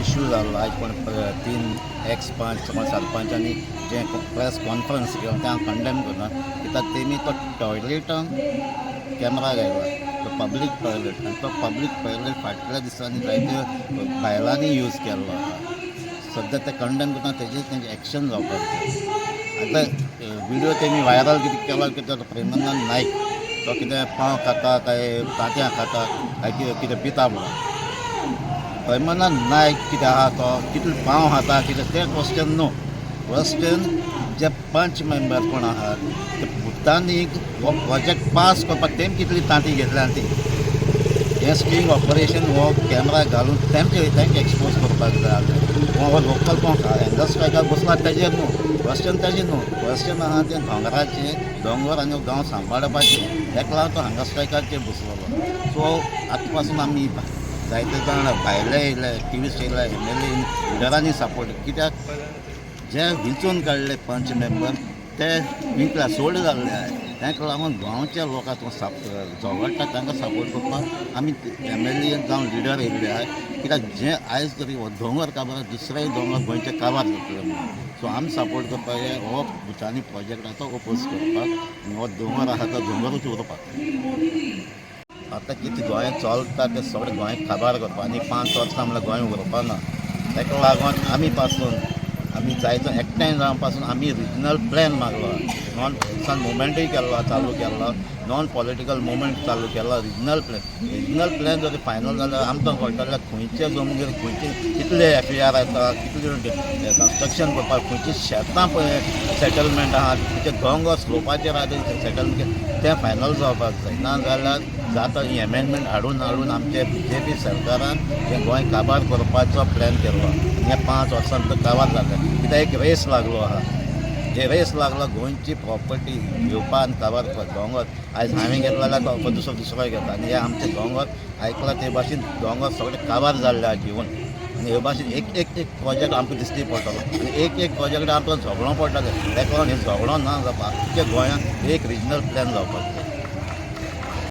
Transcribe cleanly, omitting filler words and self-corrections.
Issue जाल्लो आयज कोण तीन एक्स पंच कोण सरपंचांनी जें प्रेस कॉन्फरन्स केलो तें हांव कंडेम करना, कित्याक तेमी तो टॉयलेटान कॅमरा घायला, तो पब्लीक टॉयलेट, आनी तो पब्लीक टॉयलेट फाटल्या दिसांनी जायते बायलांनी यूज केल्लो आसा. सद्या ते कंडेम करता, तेजेर तेंचें एक्शन जावपाक जाय. आतां विडियो तेमी व्हायरल कितें केला, कित्याक प्रेमानंद नायक तो कितें पाव खाता काय तांतयां खाता काय कितें कितें पिता म्हणून. प्रेमानंद नायक कितें आहा, तो कितले पाव खाता कितें तें क्वेश्चन न्हू. क्वेश्चन जे पंच मेंबर कोण आहात ते भुतांनी हो प्रोजेक्ट पास करपाक तेम कितली तांती घेतल्या ती. हें स्टिंग ऑपरेशन हो कॅमरा घालून तेमचे तांकां एक्सपोज करपाक जाय आसलें. हो लोकल कोण हँगर स्ट्रायकार बसला तेजेर न्हू क्वेश्चन, तेजेर न्हू क्वेश्चन आहा. तें दोंगराचें, दोंगर आनी गांव सांबाळपाचें, तेका लागून तो हंगर स्ट्रायकाचेर बसलेलो. सो आतां पासून आमी जायते जाण भायले येयले, एक्टिविस्ट येयले, एमएलए लिडरांनी सपोर्ट, कित्याक जे विंचून काडले पंच मेंबर ते विंकल्या सोड जाल्ले आहाय. ताका लागून गांवच्या लोकांक झगडटा तांकां सपोर्ट करपाक आमी एमएलए जावं लिडर येयल्ले आहाय, कित्याक जे आयज तरी हो दोंगर काबार, दुसरेय दोंगर गोंयचे काबार जातले म्हणून. सो आमी सपोर्ट करपाक जाय हो भुतानी प्रोजेक्ट आसा तो ओपोज करपाक आनी हो दोंगर आसा तो दोंगरूच उरपाक. आतां कितें गोंयांत चलता तें सगळें गोंय काबार करपाक आनी 5 वर्सां म्हणल्यार गोंय उरपा ना. ताका लागून आमी पासून आमी जायतो एकठांय जावन पासून आमी रिजनल प्लॅन मागलो, नॉन सन मुवमेंटूय केल्लो, चालू केल्लो, नॉन पॉलिटिकल मुवमेंट चालू केलो. रिजनल प्लॅन, रिजनल प्लॅन जर फायनल जाल्यार आमकां कळटलें खंयचे जमनीर खंयचे कितले एफईआर येता, कितले कन्स्ट्रक्शन करपाक, खंयची शेतां पळय सेटलमेंट आहा, खंयचे दोंगर स्लोपाचेर आहा ते सेटलमेंट, तें फायनल जावपाक जाय. ना जाल्यार जाता ही एमेंडमेंट हाडून हाडून आमचे बीजेपी सरकारान हें गोंय काबार करपाचो प्लॅन केल्लो आनी ह्या 5 वर्सां भितर काबार जालें, कित्याक एक रेस लागलो आहा. जे रेस लागलो गोंयची प्रॉपर्टी घेवपा आनी काबार करपाक. दोंगर आयज हांवें घेतलो जाल्यार तो दुसरो दुसरो घेता आनी हे आमचे दोंगर आयकला ते भाशेन दोंगर सगळे काबार जाल्ले आहा घेवन. आनी हे भाशेन एक एक एक प्रोजेक्ट आमकां दिश्टी पडटलो आनी एक एक प्रोजेक्ट आमकां झगडो पडटलें. ताका लागून हें झगडो ना जावपाक आमच्या गोंयांत एक रिजनल प्लॅन जावपाक जाय.